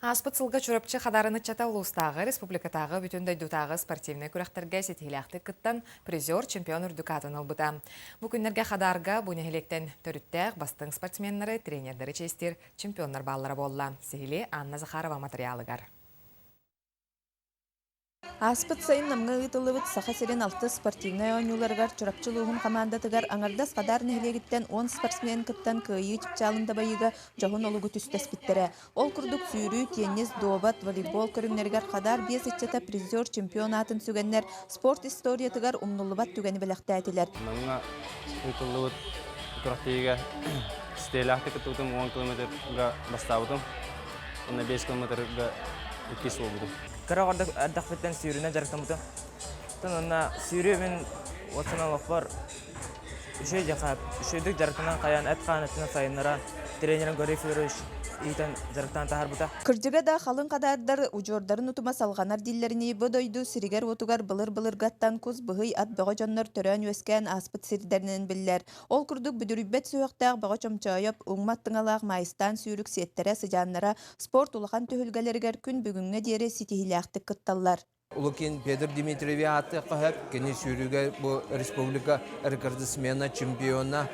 Ааспыт сылга Чурапчы Хадарын ыччата улуустааҕы, республикатааҕы, бүтүн дойдутааҕы спортивнай күрэхтэргэ ситиһиилээхтик кыттан, призер, чемпион үрдүк аатын ылбыта. Бу күннэргэ Хадаарга бу нэһилиэктэн төрүттээх бастыҥ спортсменнары, тренердэри чиэстиир чемпионнар бааллара буолла. Сиһилии Анна Захарова матырыйаалыгар. Ааспыт сайын Намҥа ыытыллыбыт Саха сирин алтыс спортивнай оонньууларыгар Чурапчы улууһун хамаандатыгар аҥардас Хадаар нэһилиэгиттэн 10 спортсмен кыттан кыайыы чыпчаалын дабайыыга дьоһун олугу түстэспиттэрэ. Ол курдук сүүрүү, теннис, дуобат, волейбол көрүҥнэригэр Хадаар биэс ыччата призер чемпион аатын сүгэннэр спорт историятыгар умнуллубат түгэни бэлэхтээтилэр. Намҥа ыытыллыбыт күрэхтэһиигэ ситиһиилээхтик кыттыбытым, 10 километрга бастаабытым. Уонна 5 километрга иккис буолбутум. Кыра эрдэхпиттэн сүүрүүнэн дьарыктаммытым. Оттон онно сүүрүү мин уопсайынан олохпор үчүгэй диэххэ, үчүгэйдик дьарыктанан хайаан эт-хаан өттүнэн сайыннаран, тренерим Григорий Федорович иитэн дьарыктаан таһаарбыта. Кырдьыга да, халыҥ хадаардар удьуордарын утума салҕанар дииллэринии, бу дойду сиригэр-уотугар былыр-былыргаттан кус быһый ат бөҕө дьоннор төрөөн-үөскээн ааспыт сирдэринэн биллэр. Ол курдук бүдүрүйбэт сүһүөхтээх Бөҕө Чомчоойоп, уҥмат тыҥалаах Маайыстаан сүүрүк сиэттэрэ, сыдьааннара спорт улахан түһүлгэлэригэр күн бүгүҥҥэ диэри ситиһиилээхтик кытталлар. Лукин Петр Дмитриевич ааттыахха сөп. Кини сүүрүүгэ бу республика рекордсмена, чемпиона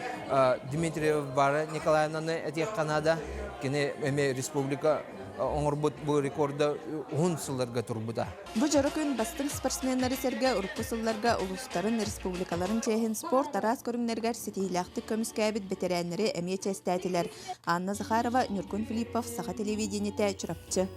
Дмитриева Варвара Николаевнаны этиэххэ наада. Кини эмиэ республика оҥорбут бу рекорда уһун сылларга турбута. Бу дьоро күн бастыҥ спортсменнары сэргэ урукку сылларга улуустарын, республикаларын чиэһин спорт араас көрүҥнэригэр ситиһиилээхтик көмүскээбит бэтэрээннэри эмиэ чиэстээтилэр. Анна Захарова, Ньургун Филиппов, Саха телевидениетэ, Чурапчы.